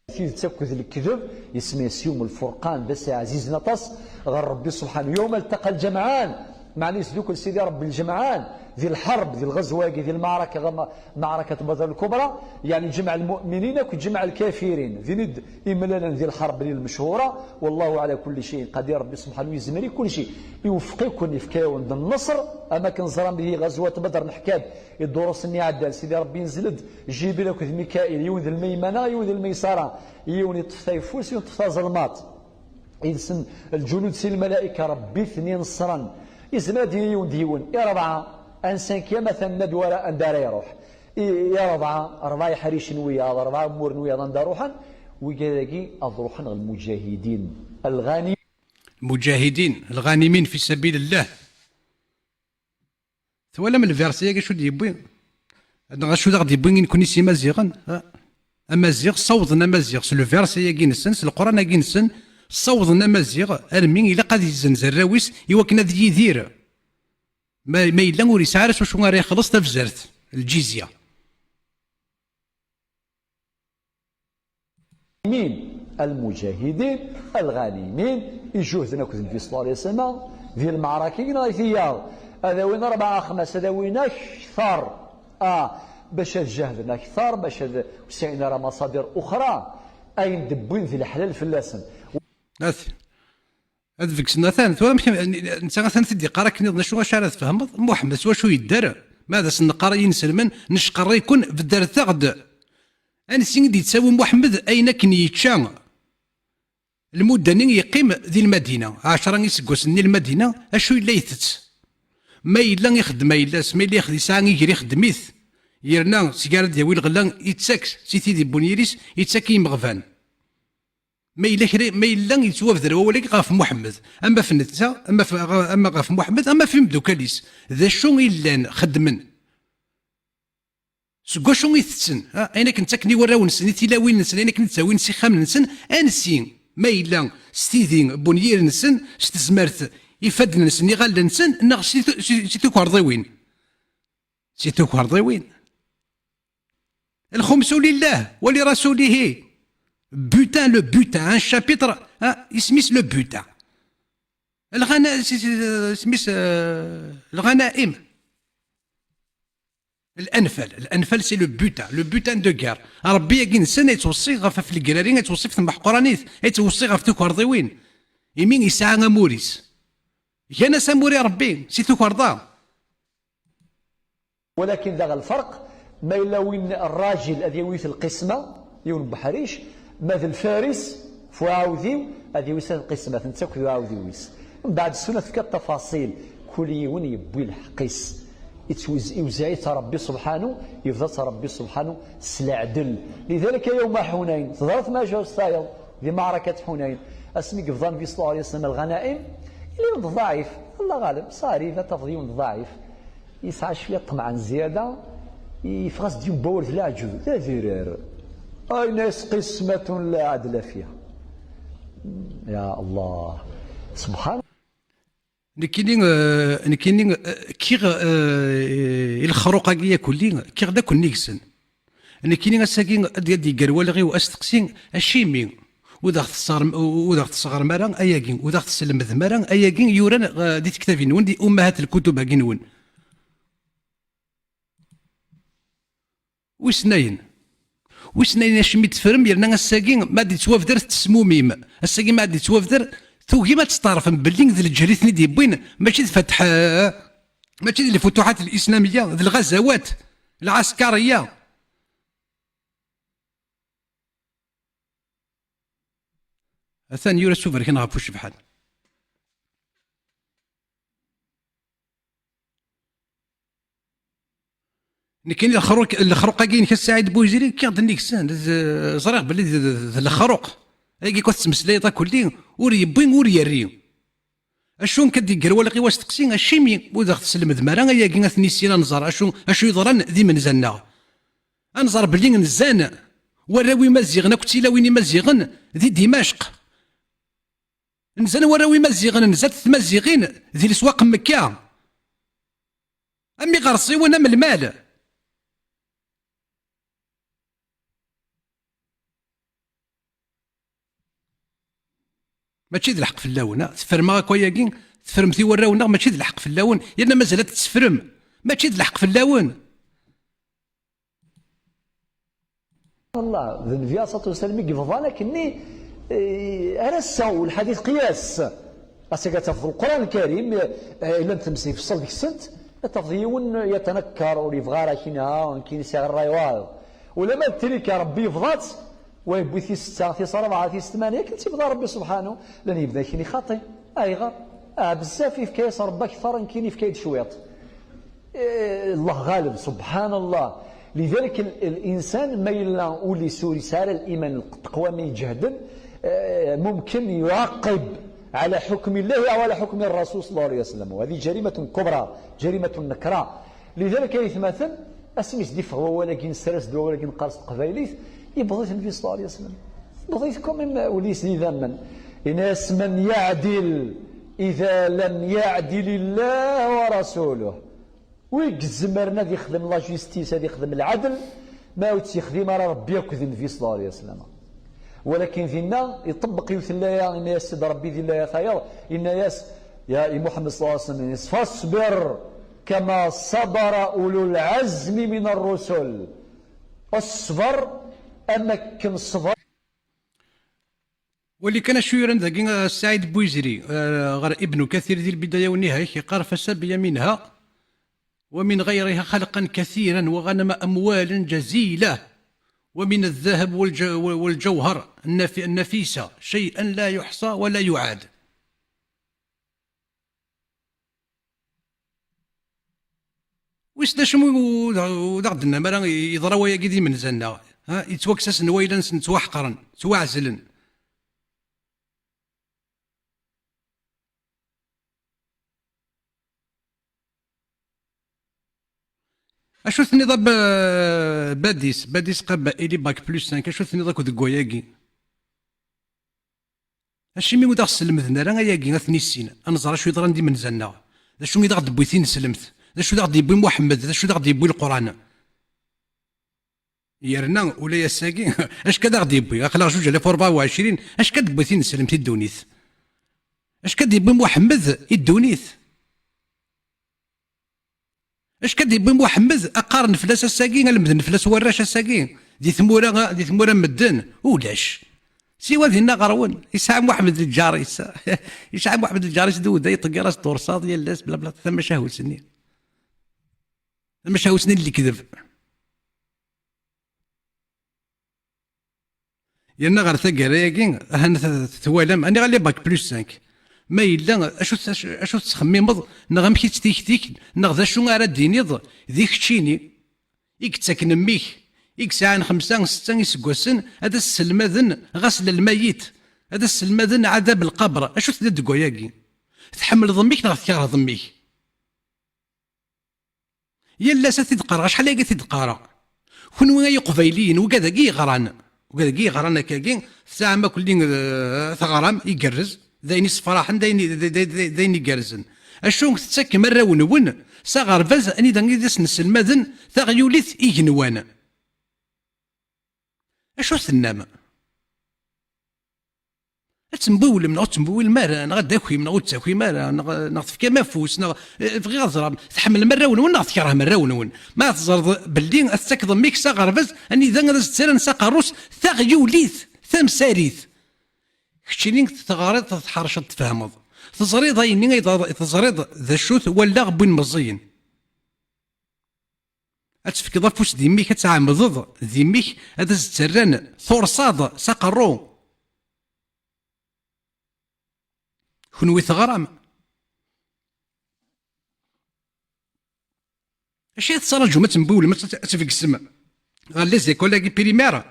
Tidet akked lekdeb, isem-is yum lfurqan, d ass ɛzizen aṭas ɣer Rebbi subḥanu. Yawma ltaqa lǧamɛan, meɛna yesdukel Sidi Rebbi lǧamɛan di lḥerb, di lɣezwa-agi, di lmeɛraka, ɣer ma-, meɛrakat Badr lkubra, yeɛni jemɛ lmuminin akked jemɛ lkafirin. Din i d-imlalen di lḥerb-nni lmechura, wallahu ɛala kulli cay'in qadir, Rebbi subḥanu yezmer i kulci. Iwefeq-iken, yefka-yawen-d nneṣr, am akken ẓran di ɣezwat Badr, neḥka-d i ddurus-nni iɛeddan, Sidi Rebbi yenzel-d Jibril akked Mikail, yiwen d lmeymana, yiwen d lmeysara, yiwen yeṭṭef tayeffust, yiwen yeṭṭef taẓelmaṭ. Yid-sen lǧunud si lmalaika, Rebbi ten-ineṣṣren. Yezmer ad yili yiwen d yiwen, i rebɛa, un cinquième, atan nnad wara anda ara iruḥ. I, i rebɛa, rebɛa iḥricen wiyaḍ, rebɛa ummuren wiyaḍ anda ruḥen, wigad-agi ad ruḥen ɣer lmuǧahidin. Lɣani. Muǧahidin, lɣanimin fi sabilillah. Twalam lversi-agi acu d-yewwi? Neɣ acu d aɣ-d-yewwi i nekni s Imaziɣen? Ha? Amaziɣ, ssawḍen Amaziɣ s lversi-agi-nsen, s Leqran-agi-nsen, ssawḍen Amaziɣ armi ilaq ad yezzenz arraw-is i wakken ad yidir. Ma, ma yella ur yesɛi ara s wacu ara ixelleṣ tabzert, lǧizya. Min lmuǧahidin lɣanimin, ijuhden akked Nnbi ṣalla Llahu ɛalayhi wa sallam di lmeɛraka-agi neɣ i tiyaḍ, ad awin rebɛa, xemsa, ad awin akter, ah, bac ad jahden akter, bac ad ur sɛin ara maṣadir uxra, ayen d-wwin di leḥlal fell-asen. At-, ad begsen atan, tura amek, netta atan t-id-iqqar akken iḍen, acu, acu ara tfehmeḍ? Muḥemmed s wacu yedder? Ma ad as-neqqar i yinselmen, necqerr-iken, beddret-aɣ-d. Ansi i d-yettawi Muḥemmed ayen akken yečča lmudda-nni yeqqim di Lmadina, ɛecra iseggasen-nni Lmadina, acu yella itett? Ma yella ixeddem ayla-s, ma yella ixed-, yesɛa iger ixeddem-it, yerna seg ara d-yawi lɣella, ittak si tid yewwin yiri-s, ittak i yimeɣban. Ma yella kra, ma yella yettwabder wawal-agi ɣef Muḥemmed, ama ɣef netta, ama ɣef, ama ɣef Muḥemmed, ama ɣef imeddukal-is, d acu i llan xeddmen? Seg wacu i tetten? Ha? Ayen akken ttaken i warraw-nsen, i tilawin-nsen, ayen akken i d-ttawin s ixxamen-nsen, ansi ma yella s tidi n wenyir-nsen, s tezmert ifadden-nsen, iɣallen-nsen, neɣ si tu-, si, si tukerḍiwin? Si tukerḍiwin. Lxumsu lillah wa li rasulihi. Butin, le butin, un chapitre, ha? Isem-is le butin. Lɣana-, si, si, isem-is, euh, lɣanaim. L'Anfal. L'Anfal, c'est le butin. Le butin de guerre. Rebbi-agi-nsen ad yettweṣṣi ɣef, ɣef legrari, ad yettweṣṣi ɣef temḥeqranit, ad yettweṣṣi ɣef tukerḍiwin. Imi yesɛa amur-is. Gan-as amur i Rebbi, si tukerḍa. Walakin daɣ lferq, ma yella win rrajel ad yawi lqisma, yiwen n uḥric, ma d lfaris f uɛawdiw, ad yawi s lqisma, netta akked uɛawdiw-is. Mbeɛd ssunna tefka tafaṣil, kul yiwen yewwi lḥeqq-is. Ittwez-, iwzeɛ-itt Ṛebbi subḥanu, yebḍa-tt Ṛebbi subḥanu s leɛdel. Lidalika yawma Ḥunayn, teḍra tmacazt tayeḍ di maɛrakat Ḥunayn, asmi yebḍa Nnbi ṣella Llahu ɛalayhi wa sallam lɣanaim, yella yiwen d ḍɛif, Allahu ɛalam, ṣarif ad tafeḍ yiwen d ḍɛif, yesɛa cwiya ṭṭmeɛ n zzyada, yeffeɣ-as-d yiwen n wawal d leɛǧeb, d adirar. Ayen-as qismatun la ɛadla fiha. Ya Allah. Subḥan. Nekkini, eh, nekkini, eh, kkiɣ, eh, i lexruq-agi akulli, kkiɣ-d akk nnig-sen. Nekkini ass-agi ad, ad d-yegger walɣ-iw asteqsi, acimi ur d aɣ-tesseɣrem-, ur d aɣ-tesseɣrem ara ayagi, ur d aɣ-teslemdem ara ayagi yuran, eh, di tektabin-nwen, di ummahat lkutub-agi-nwen? Wissen ayen. Wissen ayen acimi d-teffrem, yerna ass-agi ma d-yettwabder tettesmumim. Ass-agi ma d-yettwabder tugim ad testeɛrfem belli d lǧehl i ten-id-yewwin, mačči d Fatḥ, mačči d lfutuḥat lislamiyya, d lɣazawat lɛaskariya. Atan yura s uberkan ɣef ucebḥan. Nekkini lexruq-, lexruq-agi-inek a Saɛid Buziri, kkiɣ-d nnig-sen, d, ẓriɣ belli d, d, d lexruq. Ayagi kif tettmeslayeḍ akulli, ur yewwi, ur yerri. Acu nekk ad d-yegger walɣ-iw asteqsi, acimi ur d aɣ-teslemdem ara ayagi ad t-nissin, ad nẓer acu, acu yeḍran d imenza-nneɣ? Ad nẓer belli nzan warraw imaziɣen akked tilawin imaziɣen di Dimacq. Nzan warraw imaziɣen, nzant tmaziɣin di leswaq n Mekka. Am iɣersiwen, am lmal. Mačči d lḥeqq fell-awen, ah. Teffrem akk ayagi, teffremt i warraw-nneɣ, mačči d lḥeqq fell-awen, yerna mazal ad tetteffrem. Mačči d lḥeqq fell-awen. Allah, d Nnbi alayhi ṣṣalatu wassalam i yebḍan akkenni, eh, ar ass-a, lḥadit qiyas. Ass-agi ad tafeḍ Lqur'an Lkarim, eh, llant temsifeṣṣal deg-sent, ad tafeḍ yiwen yetnakkar, ur yebɣi ara kina, nekkini sɛiɣ ṛṛay wayeḍ. Ulamma d tirika Ṛebbi yebḍa-tt, wa yewwi tis setta, tis ṛebɛa, tis tmanya, akken tt-yebḍa Ṛebbi subḥanu, llan yebda kini xaṭi. Ayɣer? Ah, bezzaf yefka-yas Ṛebbi akteṛ, nekkini yefka-yi-d cwiṭ. Eh, Allah ɣaleb, subḥan Allah. Lidalik, l-, الإنسان ma yella ul-is ur yesɛi ara liman, lqewwa mi iǧehden, eh, ممكن يعاقب على حكم الله أو على حكم الرسول صلى الله عليه وسلم. وهذه جريمة كبرى، جريمة نكراء. Lidalik, ay atmaten, asmi s-d-iffeɣ wawal-agi, nessers-d wawal-agi, neqqar s teqbaylit, yewweḍ-it Nnbi صلى الله عليه وسلم. Yewweḍ-it quand même ul-is d idammen. Yenna-yas: من يعدل إذا لم يعدل الله ورسوله. Wi izemren ad ixdem la justice, ad ixdem lɛadel, ma ur tt-yexdim ara Rebbi akked Nnbi صلى الله عليه وسلم. Walakin dinna, iṭebbeq yiwet n laya, yenna-yas-d Rebbi di laya tayeḍ, yenna-yas, ya, i Muḥemmed صلى الله عليه وسلم, yenna-yas: فاصبر كما صبر أولو العزم من الرسل. Ṣber am akken ṣber. Wali kan acu yuran dagi, uh, Saɛid Buyzri, uh, ɣer Ibnu Kathir di Lbidaya wa Nnihaya, yeqqar: فسبي منها ومن غيرها خلقا كثيرا وغنم أموالا جزيلة ومن الذهب والج-، والجوهر النف-، النفيسة شيئا لا يحصى ولا يعاد. Wissen d acu ur d aɣ-, ur d aɣ-d-tennam ara yeḍra wayagi d imenza-nneɣ, ha? Yettwakkes-asen wayla-nsen, ttwaḥeqren, ttwaɛezlen. Acu tenniḍ a B-, Badis? Badis qab ili bac plus cinq. Acu tenniḍ akk deg wayagi? Acimi ur d aɣ-slemden ara ayagi, ad t-nissin, ad nẓer acu yeḍran d imenza-nneɣ? D acu i d aɣ-d-tewwi tineslemt? D acu i d aɣ-d-yewwi Muḥemmed? D acu i d aɣ-d-yewwi Leqran? Yerna ula ass-agi, acka d aɣ-d-yewwi, aql-aɣ juj alaf u rebɛa u ɛecrin, acka d-yewwi tineslemt i ddunit? Acka d-yewwi Muḥemmed i ddunit? Acka d-yewwi Muḥemmed, a qqaren fell-as ass-agi, a lemden fell-as warrac ass-agi, di tmura, di tmura n medden, ulac. Siwa dinna ɣer-wen, yesɛa Muḥemmed lǧar-is, yesɛa Muḥemmed lǧar-is d uwda, yeṭṭeggar-as-d urṣaḍ yal ass, bla bla, tamacahut-nni. Tamacahut-nni n lekdeb. Yerna ɣer taggara-agi, ahat twalam, aniɣ les bac plus cinq. Ma yella, acu, acu, acu tettxemmimeḍ, neɣ amek i tt-tiktik, neɣ d acu ara d-tiniḍ di keččini i yettaken mmi-k, i yesɛan xemsa, setta iseggasen, ad as-sselmaden ɣasel lmayit, ad as-sselmaden ɛadab lqaber? Acu tella deg wayagi? Tḥemmleḍ mmi-k neɣ tkerheḍ mmi-k? Yal ass ad t-id-qqareɣ, acḥal ayagi i t-id-qqareɣ. Kunwi ay Iqbayliyen, wigad-agi yeɣran, wigad-agi yeɣran akkagi, tesɛam akk lli, eh, teɣram, igerrez, d ayen issefraḥen, d ayen, d, d, d, d ayen igerrzen. Acu tettakkem arraw-nwen s aɣerbaz anida i d asen-sselmaden taɣyulit igenwan? Acu tennam? Ad tembiwlem neɣ ur tembiwlem ara, neɣ ad d-takim neɣ ur d-takim ara, neɣ, neɣ tefkam afus, neɣ, eh, bɣiɣ ad ẓreɣ, tḥemmlem arraw-nwen neɣ tkerhem arraw-nwen? Ma teẓreḍ belli ad tettakeḍ mmi-k s aɣerbaz anida ad as-ttarran s aqerru-s taɣyulit tamsarit, keččini teɣriḍ, tḥerceḍ, tfehmeḍ, teẓriḍ ayenni ay d-, teẓriḍ d acu-t wallaɣ n win meẓẓiyen. Ad tefkeḍ afus di mmi-k, ad tɛemmdeḍ di mmi-k ad as-d-ttarran tursaḍ s aqerru. Kunwi teɣram. Acu i tettṛaǧum ad tembiwlem, ad, ad tbegsem ɣer les écoles-agi primaires?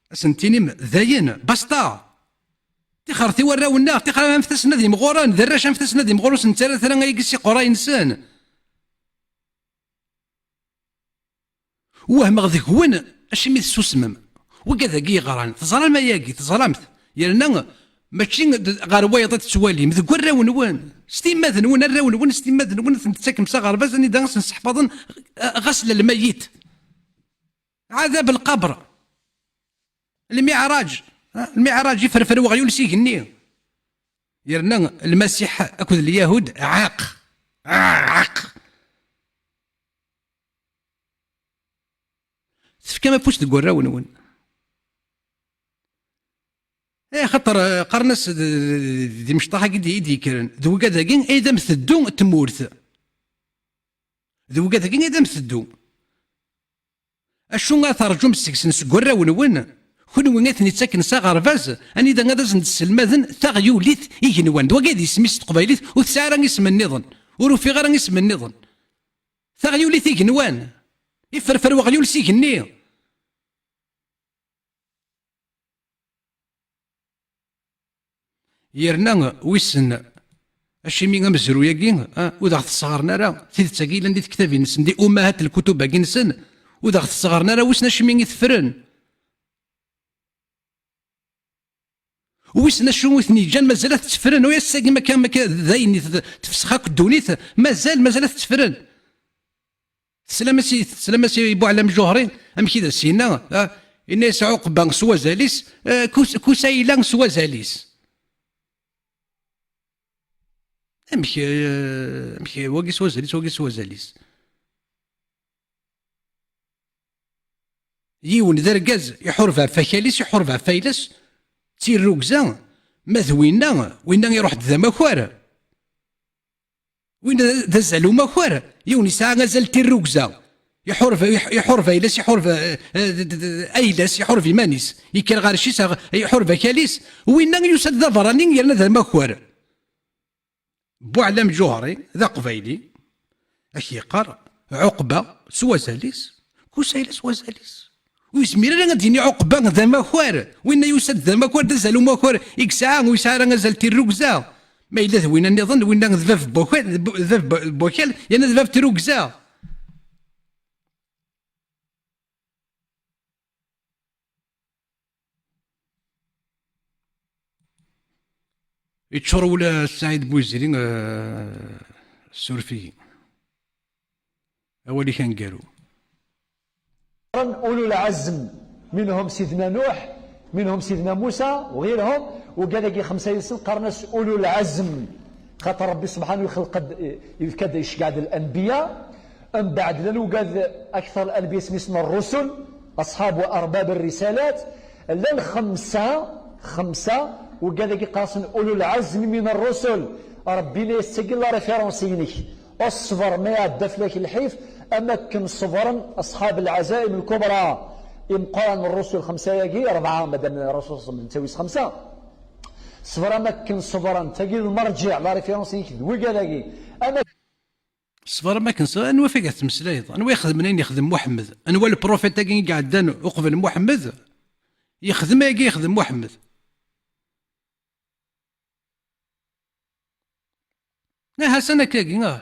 Ad sen-tinim dayen, basta. Tixret i warraw-nneɣ, tixret anfet-asen ad imɣuren, d arrac anfet-asen ad imɣuren, ur sen-ttarrat ara ayagi s iqerray-nsen. Wehmeɣ deg-wen acimi tessusmem. Wigad-agi yeɣran, teẓram ayagi, teẓram-t. Yerna mačči d-, ɣer wayeḍ ad tettwalim, deg warraw-nwen, s timmad-nwen, arraw-nwen s timmad-nwen, ad ten-tettakem s aɣerbaz anida ad sen-seḥfaḍen, eh, ɣasel lmayit, ɛadab lqaber, lmiɛraǧ, eh, lmiɛraǧ, iferfer weɣyul s igenni. Yerna Lmasiḥ akked Lyahud ɛaq, ɛaq. Tefkam afus deg warraw-nwen. Eh, xaṭer, eh, qqaren-as d, d, d imecṭaḥ-agi d, i d-yekkren. D wigad-agi ay d am-teddu tmurt. D wigad-agi ay d am-teddu. Acu ara terǧum seg-sen, seg warraw-nwen? Kunwi ay ten-ittaken s aɣerbaz, anida ad asen-d-sselmaden taɣyulit igenwan. D wagi ay d isem-is s teqbaylit, ur tesɛi ara isem nniḍen. Ur ufiɣ ara isem nniḍen. Taɣyulit igenwan. Iferfer weɣyul s igenni. Yerna wissen acimi amezruy-agi, ah, ur d aɣ-t-sseɣren ara, tidet-agi yellan di tektabin-nsen, di ummahat lkutub-agi-nsen, ur d aɣ-t-sseɣren ara, wissen acimi i t-ffren. Wissen acu i ten-yeǧǧan mazal ad t-tteffren, u ass-agi makka, makka d ayen i t-, tefsex akk ddunit, mazal, mazal ad t-tteffren. Teslam-as i, teslam-as i Buɛlam Ǧuhri, amek i d as-yenna, ah, yenna-yas Ɛuqba s wazal-is, eh, Kus-, Kusayla s wazal-is. Amek, eh, amek wagi s wazal-is, wagi s wazal-is? Yiwen d argaz iḥureb ɣef wakal-is, iḥureb ɣef wayla-s, d tirrugza, ma d winna, winna iruḥ-d d amakar. Win d azal umakar, yiwen yesɛa azal n tirrugza. Iḥureb, iḥ-, iḥureb ayla-s, iḥureb, eh, eh, d-, d-, d-, ayla-s, iḥureb iman-is. Yekker ɣer cci-s, aɣ-, iḥureb akal-is. Winna yusa-d d aberrani yerna d amakar. Buɛlam Ǧuhri, d aqbayli. Ak-yeqqar, Ɛuqba s wazal-is, Kusayla s wazal-is. Ur yezmir ara ad d-yini Ɛuqba d amakar. Winna yusa-d d amakar, d azal umakar i yesɛa, ur yesɛi ara azal n tirrugza. Ma yella d winna nniḍen, winna d bab n wakal, d bab n wakal, yerna d bab n tirrugza. Yeččur wul Saɛid Buziri, eh, suref-iyi. Awal-ik aneggaru. أولو العزم، منهم سيدنا نوح، منهم سيدنا موسى وغيرهم، وقال لك خمسة يسن قرنس أولو العزم. خاطر ربي سبحانه يخلق قد، يذكر يشقعد الأنبياء، من بعد لنوقد أكثر الأنبياء سميسنا الرسل، أصحاب وأرباب الرسالات، للخمسة، خمسة، وقال لك قاسن أولو العزم من الرسل. ربي لا يستقل لا ريفيرونس ينك. الصبر ما يعدى فلاك الحيف، أما كم صبرا أصحاب العزائم الكبرى. إمقان الرسل خمسة ياقي، أربعة، مادام الرسول صلى الله عليه وسلم نتاويس خمسة. Ṣber am akken ṣebren. Tagi d lmerǧiɛ, la référence-ik d wigal-agi. Ama ṣber am akken ṣebren, anwa f-, i ttmeslayeḍ? Anwa ixedmen ayen ixdem Muḥemmed? Anwa lprofit-agi i iɛeddan uqbel Muḥemmed? Yexdem ayagi yexdem Muḥemmed. Aha, s-, akkagi, ah.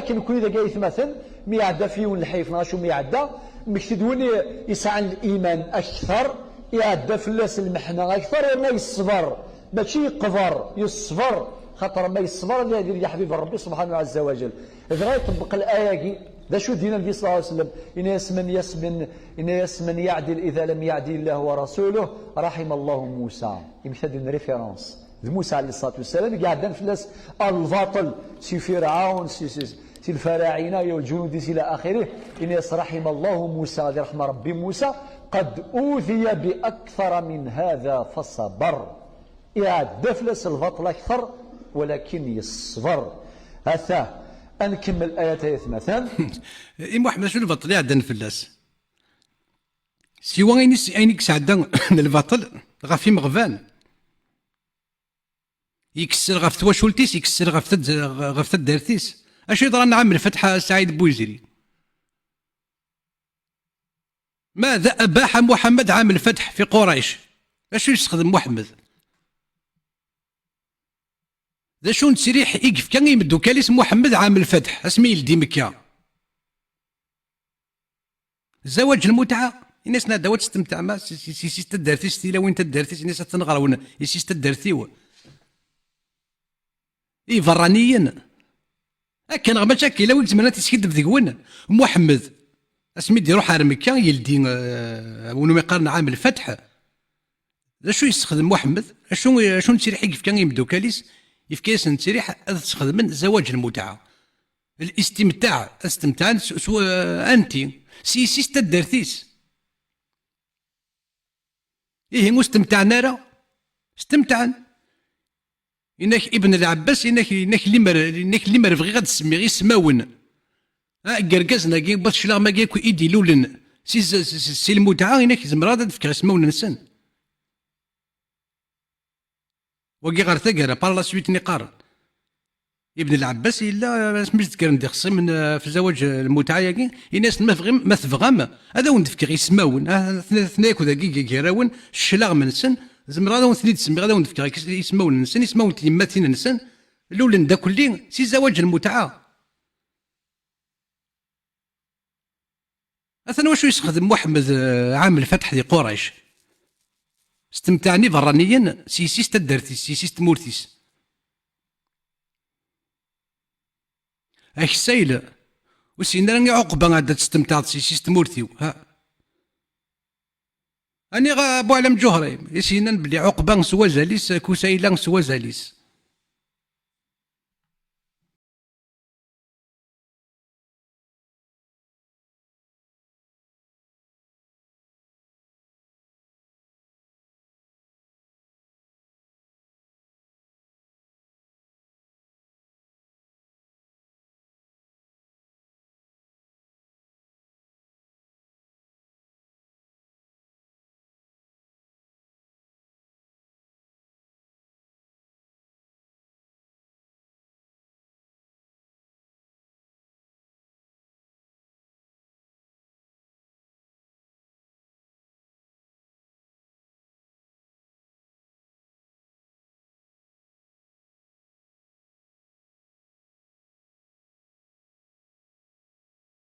Akken kunwi dagi ay atmaten, mi iɛedda f yiwen lḥif, neɣ acu mi iɛedda, mmekti-d win i-, isɛan liman akter, iɛedda fell-as lmeḥna akter, yerna yeṣber, mačči yeqber, yeṣber, xaṭer ma yeṣber ad yadi leḥbib n Ṛebbi subḥanahu ɛezza wa jell. Dɣa iṭebbeq laya-agi, d acu d-yenna Nnbi ṣella Llahu ɛalayhi wa sellem? Yenna-yas: "من يس-، من، yenna-yas: من يعدل إذا لم يعدل الله ورسوله، رحم الله موسى." Imekta-d une référence. D Musa ɛalayhi ṣṣalatu wassalam i iɛeddan fell-as lbaṭel, si Firɛawn, si, si, si lfaraɛina, ya lǧunud-is ila axirih. Yenna-yas: "رحم الله موسى", ad iṛḥem Ṛebbi Musa, "قد أوذي بأكثر من هذا فصبر." Iɛedda fell-as lbaṭel akter, walakin yeṣber. Ata, ad nkemmel ayat ay atmaten. I Muḥemmed, acu lbaṭel iɛeddan fell-as? Siwa ayen is-, ayen i yesɛedda n lbaṭel ɣef imeɣban. Ikessel ɣef twacult-is, ikessel ɣef tad-, ɣef taddart-is. Acu yeḍran ɛam Lfetḥ a Saɛid Buzri? ماذا أباح محمد عام الفتح في قريش؟ Acu yessexdem Muḥemmed? D acu n ttesriḥ i yefka i yimeddukal-is Muḥemmed ɛam Lfetḥ, asmi yeldi Mekka? Zawaǧ lmutɛa. Ini-as: "Nɛedda ad testemteɛ ma si, si, si, si taddart-is, tilawin taddart-is", ini-as: "Ad ten-ɣerwen, i si taddart-iw." Iberraniyen. Akka neɣ mačči akka, yella win izemren ad t-iskiddeb deg-wen? Muḥemmed, asmi d-iruḥ ar Mekka, yeldi, eh, win umi qqaren ɛam Lfetḥ. D acu yessexdem Muḥemmed? Acu, acu n ttesriḥ i yefka i yimeddukal-is? Yefka-yasen ttesriḥ ad sxedmen zawaǧ lmutɛa. Listimtaɛ, ad stemtaɛen s, s, eh, anti? S yessi-s taddart-is. Ihi ur stemtaɛen ara? Stemtaɛen. Inak Ibn Lɛebbas, inak, inak limer, inak limer bɣiɣ ad d-semmiɣ ismawen. Ah, deg yergazen-agi, n wat cclaɣem-agi akk i d-ilulen si, si, si, si lmutɛa, inak zemreɣ ad d-fkeɣ ismawen-nsen. Wagi ɣer taggara, par la suite-nni qqaren. Ibn Lɛebbas yella, asmi d-kkren d ixṣimen, eh, f zawaǧ, eh, lmutɛa-agi, ini-asen: "Ma tebɣim, ma tebɣam, ad awen-d-fkeɣ ismawen, ah, atni, atni akk dagi g-, gar-awen, cclaɣem-nsen, zemreɣ ad awen-ten-id-semmiɣ, ad awen-d-fkeɣ is-, ismawen-nsen, ismawen n tyemmatin-nsen, lulen-d akkelli si zawaǧ lmutɛa." Atan wacu yessexdem Muḥemmed, eh, ɛam Lfetḥ di Qurayc. Stemtaɛen iberraniyen s yessi-s taddart-is, s yessi-s tmurt-is. Aksayl, ur s-yenni ara i Ɛuqba: "Ɛedda ad testemtaɛeḍ s yessi-s tmurt-iw", ha? Aniɣ a Buɛlam Ǧuhri, i s-yennan belli Ɛuqba s wazal-is, Kusayla s wazal-is.